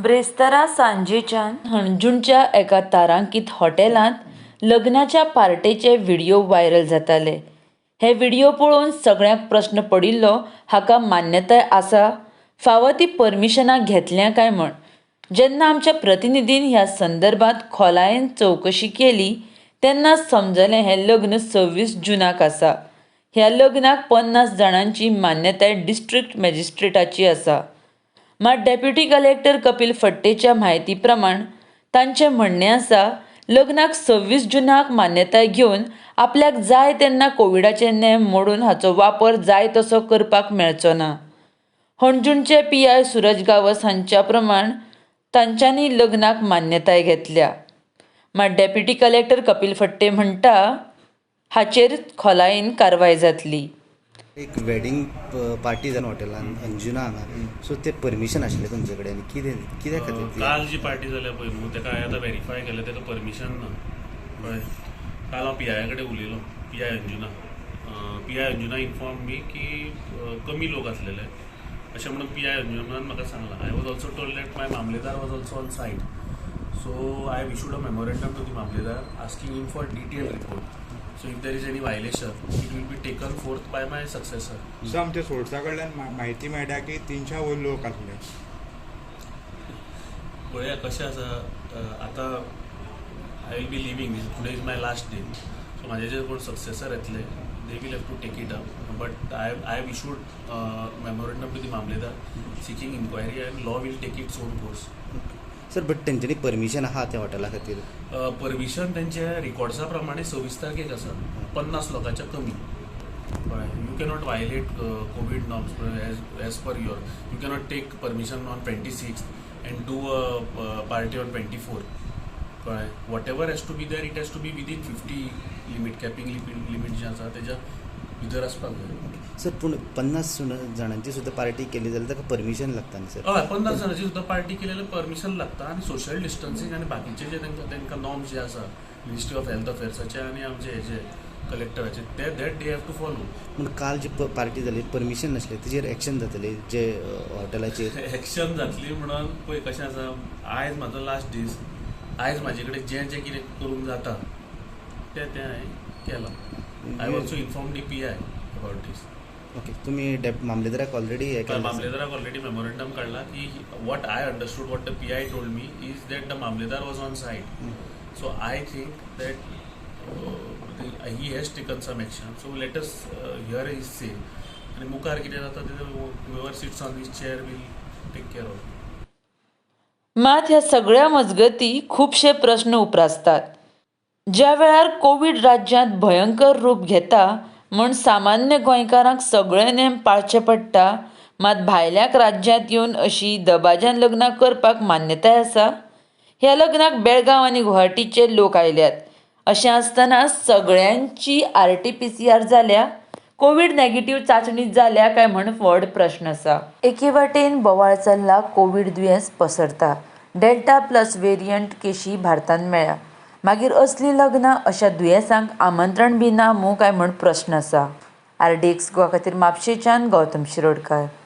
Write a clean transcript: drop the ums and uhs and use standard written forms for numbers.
ब्रेस्तारा सांजेच्यान हणजूणच्या एका तारांकीत हॉटेलांत लग्नाच्या पार्टेचे व्हिडियो व्हायरल जाताले. हे व्हिडियो पळोवन सगळ्यांक प्रस्न पडिल्लो, हाका मान्यताय आसा, फावो ती परमिशनां घेतल्या काय म्हण. जेन्ना आमच्या प्रतिनिधीन ह्या संदर्भात खोलायेन चवकशी केली तेन्ना समजलें हें लग्न 26 जुनाक आसा. ह्या लग्नाक 50 जाणांची मान्यताय डिस्ट्रिक्ट मॅजिस्ट्रेटाची आसा. मात डेप्युटी कलेक्टर कपील फट्टेच्या म्हायती प्रमाण तांचें म्हणणें आसा, लग्नाक 26 जुनाक मान्यताय घेवन आपल्याक जाय तेन्ना कोविडाचे नेम मोडून हाचो वापर जाय तसो करपाक मेळचो ना. हणजूणचे PI Suraj Gawas हांच्या प्रमाण तांच्यांनी लग्नाक मान्यताय घेतल्या. मात डेप्युटी कलेक्टर कपील फट्टे म्हणटा, हाचेर खोलायेन कारवाय जातली. एक वेडिंग पार्टी जावन हॉटेलान अंजुना हांगा, सो ते परमिशन आशिल्लें तुमचे कडेन आनी कितें कित्या खातीर ती? काल जी पार्टी जाल्या पळय न्हू, ताका हांवें आतां वेरीफाय केलें, ताका परमिशन ना. कळ्ळें? काल हांव पी आया कडेन उलयलो, PI Anjuna. PI Anjuna inform me की कमी लोक आसलेले अशें म्हणून पी I अंजुनान म्हाका सांगलां. I was also told that my Mamlatdar was also on site, so I have issued a memorandum to the Mamlatdar asking him for detail report. So if there is any violation, it will be taken forth by my successor. So आमच्या सोर्सा कडल्यान म्हायती मेळटा की 300 वयर लोक आसले. पळया कशें आसा, आतां I will be leaving. Today is my last day, so म्हाजे जे कोण सक्सेसर येतले, they will have to take it up, but I have issued memorandum to the Mamlatdar seeking inquiry and law will take its own course. Sir, but तेंच्यांनी permission आहा त्या हॉटेला खातीर? Permission तेंचे रिकॉर्ड्सा प्रमाणे 26 तारखेक आसा, 50 लोकांच्या कमी. कळ्ळें? You cannot violate Covid norms as per your, you cannot take permission on 26 and do a party on 24. कळ्ळें? Whatever has to be there, it has to be within 50 limit, capping limit जें आसा तेज्या भितर आसपाक जाय. Sir, पूण 50 जाणांची सुद्दां पार्टी केली जाल्यार ताका परमिशन लागता न्ही सर? हय, 50 जाणांची सुद्दां पार्टी केली जाल्यार परमिशन लागता आनी सोशल डिस्टन्सींग आनी बाकीचे जे तांकां नॉर्म्स जे आसा मिनिस्ट्री ऑफ हेल्थ अफेर्साचे आनी आमचे हेजे कलेक्टराचे ते, that they have to follow. पूण काल जी पार्टी जाली, परमिशन नासलें, तेजेर एक्शन जातली जे हॉटेलाचेर? एक्शन जातली म्हणून पळय कशें आसा, आयज म्हाजो लास्ट दीस. आयज म्हाजे कडेन जें जें कितें करूंक जाता तें तें हांवें केलां. I also inform the PI about this. Okay, तुमी मामलेदाराक ऑलरेडी हें केलें आसा. मामलेदाराक ऑलरेडी मेमोरेंडम काडला की what I understood, what the PI told me is that the Mamlatdar was on site, so I think that he has taken some action. So let us hear his say आनी मुखार कितें जाता तें whoever sits on this chair will take care of. मात ह्या सगळ्या मजगती खुबशे प्रस्न उप्रासतात. ज्या वेळार कोवीड राज्यांत भयंकर रूप घेता म्हूण सामान्य गोंयकारांक सगळे नेम पाळचे पडटा, मात भायल्यांक राज्यांत येवन अशी दबाज्यान लग्नां करपाक मान्यताय आसा? ह्या लग्नाक बेळगांव आनी गुवाहाटीचे लोक आयल्यात. अशें आसतना सगळ्यांची RTPCR जाल्या, कोवीड नेगेटीव चांचणी जाल्या काय म्हण व्हड प्रस्न आसा. एके वाटेन बोवाळ चल्ला, कोवीड दुयेंस पसरता, डेल्टा प्लस वेरियंट केशी भारतांत मेळ्ळ्या, मागीर असलीं लग्नां, अशा दुयेंसांक आमंत्रण बी ना मूं काय म्हण प्रस्न आसा. आरडीएक्स गोवा खातीर म्हापशेंच्यान गौतम शिरोडकार.